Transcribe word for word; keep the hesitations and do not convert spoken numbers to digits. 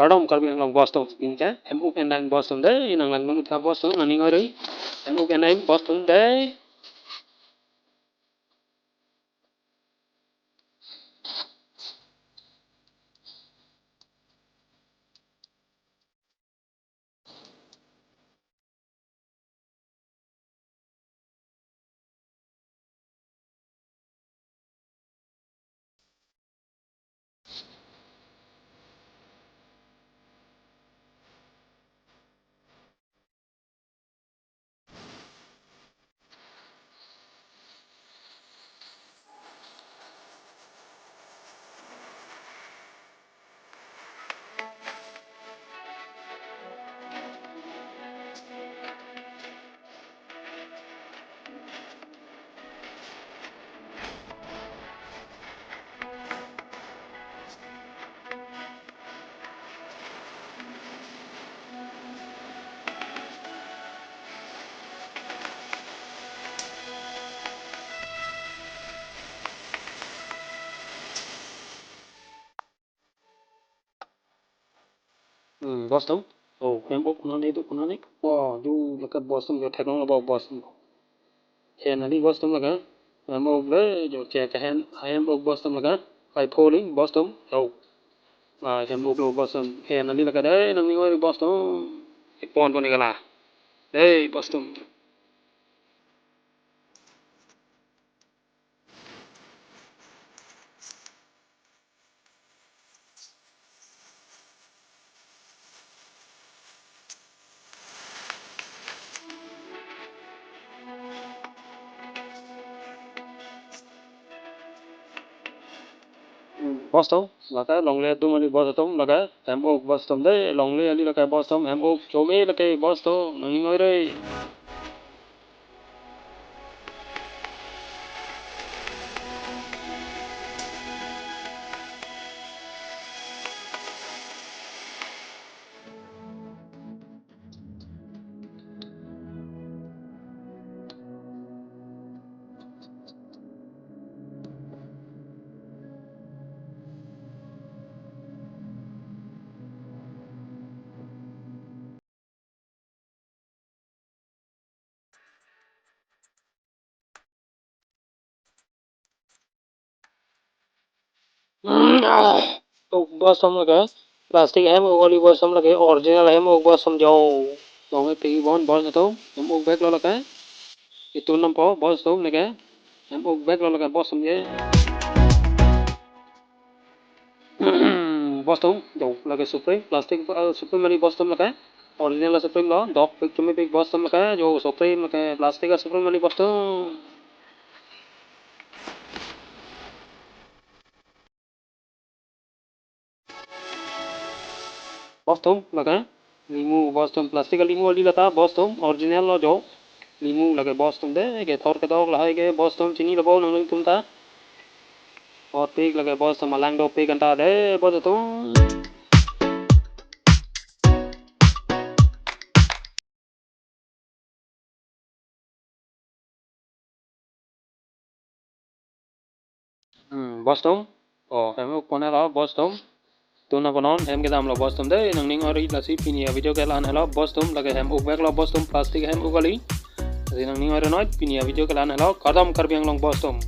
Kardom Karbi Anglong bostum. Pini ke hem-ok en dam bostum dei, nang langdun tha bostum, nangning oi ri. Hem-ok en dam bostum dei. Hmm, bostum. Oh, hem-ok konane do konane. Wah, do lake bostum jo theklong lo bostum. Hen neli bostum lake. Hem-ok le jo che ke hen, hem-ok bostum lake. Pai pholi bostum. Oh. Ah, hem-ok lo bostum. Hen neli lake dei, nangning oi ri bostum. Ipon pon ikala. Dei bostum. Bostum, lake longle do mani bostum, lake hem-ok bostum dei, longle kali lake bostum, hem-ok chome lake bostum, nangning oi ri. Hem-ok bostum lake. Plastic hem-ok kali bostum lake. Original hem-ok bostum jo. Long e pegi bon bostum. Hem-ok bag lo lake. Itu nampo bostum lake. Hem-ok bag lo lake bostum je. Bostum, jo, lake Supreme, plastic, eh, Supreme mani bostum lake. Original Supreme lo, dok pik chumi pik bostum lake, jo, Supreme lake, plastic Supreme mani bostum. Bostum lake. Limu bostum, plastic limu kali lata bostum, original lo jo. Limu lake bostum dei, kethor kedok lahai ke bostum chini lo bo nangtum ta. Ot pik lake bostum, alang dopik anta dei bostum. Hmm, bostum. Oh, hem-ok pon lo bostum. Tuna konon hem kedam lo bostum dei, nangning oi ri lasi pini avideo ke la-an helo bostum, lake hem-ok bag lo bostum, plastic hem-ok kali. Lasi nangning oi ri noi, pini avideo ke la-an helo, kardom Karbi Anglong bostum.